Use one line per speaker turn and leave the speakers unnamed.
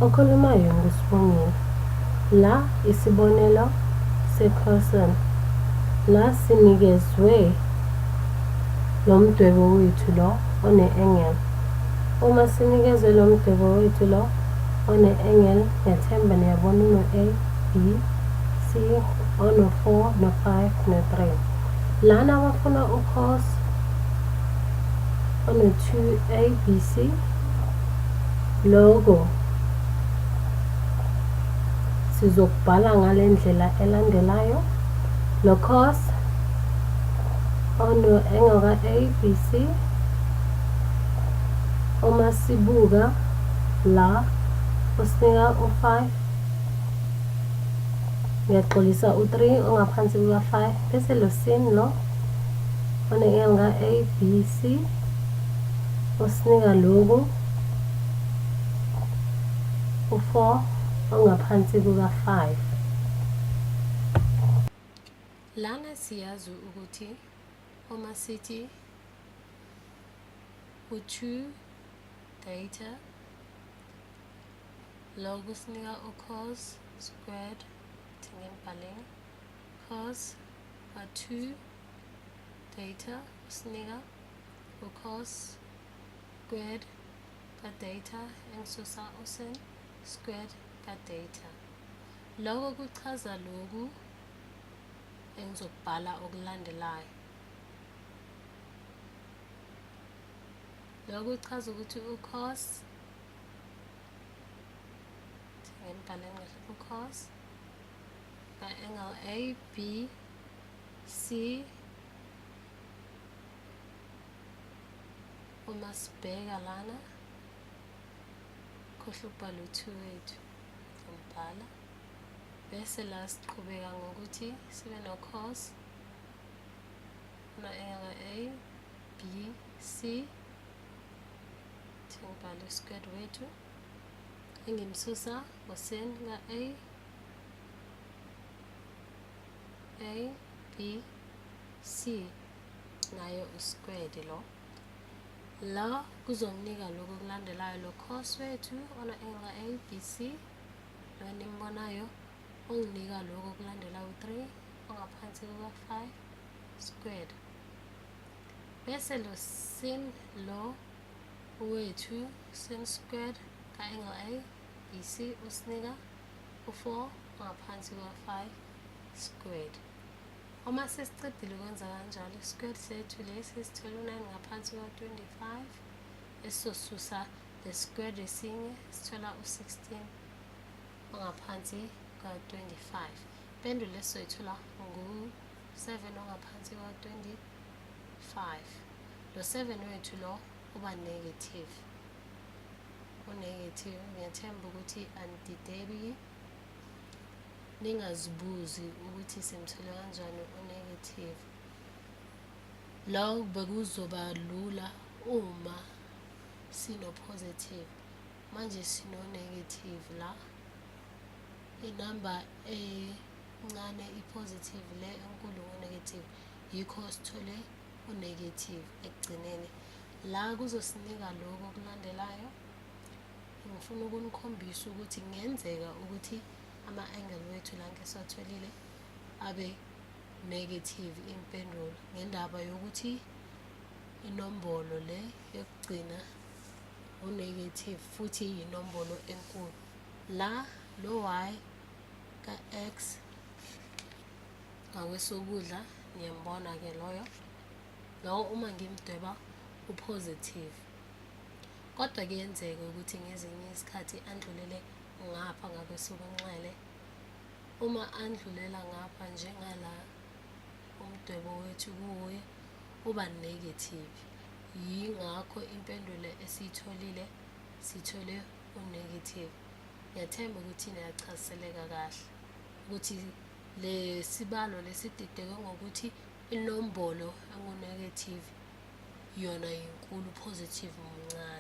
Okhulumayo nguSibongile. La isibonelo se-cosine. La sinikezwe lo mdwebo wethu lo one-angle. Uma sinikezwe lo mdwebo wethu lo one-angle, ngiyathemba niyabona uno-A, B, C, ono-4, no-5, no-3. Lana bafuna u-cos ono-2 A, B, C. Loko sizokubhala ngale ndlela elandelayo. Lo cos ono-angle ka-A, B, C. Uma sibuka la usinika u-5, ngiyaxolisa, u-3 ongaphansi kuka-5, bese lo sin lo one-angle ka-A, B, C usinika lokhu u-4 ongaphansi kuka-5. Lana siyazi ukuthi uma sithi u-2 theta, lokhu kusinika u-cos squared, ngembhaleni cos ka-2 theta usinika u-cos squared ka-theta engisusa u-sin squared ka-theta. Lokho kuchaza lokhu engizokubhala okulandelayo. Lokhu kuchaza ukuthi u-cos, ngembhaleni kahle, u-cos ka-angle A, B, C, uma sibheka lana, khohlwa ukubhala u-2 wethu, ngibhala bese la siqhubeka ngokuthi sibe no-cos no-angle A, B, C, ngibhala u-squared wethu engimsusa ngo-sin ka-A, A, B, C, naye u-squared lo. La kuzonginika lokhu okulandelayo, lo cos wethu ono-angle A, B, C, lo enimbonayo unginika lokhu okulandelayo, u-3 ongaphansi kuka-5 squared, bese lo sin lo wethu, sin squared ka-angle A, B, C, usinika u-4 ongaphansi kuka-5 squared. Uma sesicedile ukwenza kanjalo, squared sethu lesi sithola u-9 ngaphansi kuka-25, esizosusa le squared esinye, sithola u-16 ongaphansi kuka-25. Impendulo esizoyithola ngu-7 ongaphansi kuka-25. Lo 7 wethu lo uba negative, u-negative. Ngiyathemba ukuthi anidideki, ningazibuzi ukuthi simthole kanjani u-negative. Lo bekuzoba lula uma sino-positive, manje sino-negative la. Inamba encane i-positive, le enkulu ngu-negative, yikho sithole u-negative ekugcineni. La kuzosinika lokhu okulandelayo. Ngifuna ukunikhombisa ukuthi kungenzeka ukuthi ama-angle wethu la ngesiwatholile abe negative impendulo, ngendaba yokuthi inombolo le yokugcina u-negative futhi yinombolo enkulu. La lo y ka-x ngakwesokudla niyambona-ke loyo, lowo uma ngimdweba u-positive, kodwa kuyenzeka ukuthi ngezinye izikhathi andlulele ngapha ngakwesokunxele. Uma andlulela ngapha njengala umdwebo wethu kuwe uba negative, yingakho impendulo esiyitholile sithole u-negative. Ngiyathemba ukuthi niyachazeleka kahle ukuthi le sibalo lesidideke ngokuthi inombolo engu-negative yona yinkulu, positive mncane.